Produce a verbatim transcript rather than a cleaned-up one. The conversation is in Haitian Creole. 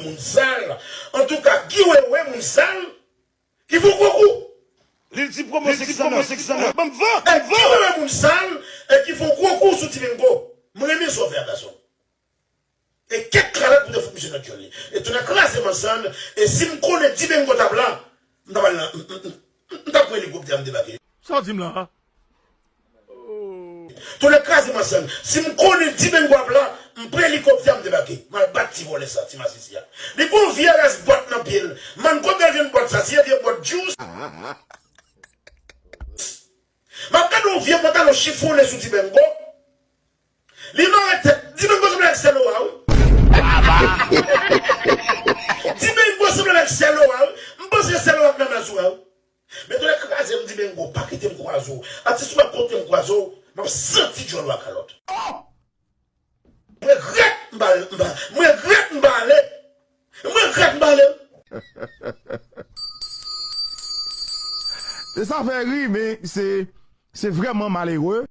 Moun sal. Antouka, Guy Wewe, moun sal, ki fè gwo kou. Lil ti pwomo six cent nèf, six cent nèf. Banm van, banm van. Guy Wewe, moun sal, e ki fè gwo kou sou Ti Bengo. Mwen renmen sa w fè a, gason. E kèk kralat pou te fout misye nan dyòl li. E tou nèg kraze manzann, e si m konnen Ti Bengo t ap la, m t ap al nan, m, m, m, m t ap pran elikoptè a, m debake. Sa w di m la a? Tou nèg kraze manzann. Si m konnen Ti Bengo ap la, m pran elikoptè a, m debake. M al bat ti vòlè sa, ti masisi a. Li gon vye rès bòt nan pye l. Mann kote l jwenn bòt sa, se yon vye bòt juice. M ap gade yon vye pantalon chifonnen sou Ti Bengo. Li mare tèt. Ti Bengo sanble ak Sèl Owa, wi. Ti Bengo sanble ak Sèl Owa, wi. M panse Sèl Owa k nan mazouwa, wi. Men tou nèg kraze m, Ti Bengo, pa kite m kwaze w. Atis mwen, kote m kwaze w, m ap santi dyòl ou a kalòt. Mwen regrèt m pa, m pa, mwen regrèt m pa ale. Mwen regrèt m pa ale. E sa fè ri, men se, se vrèman malere.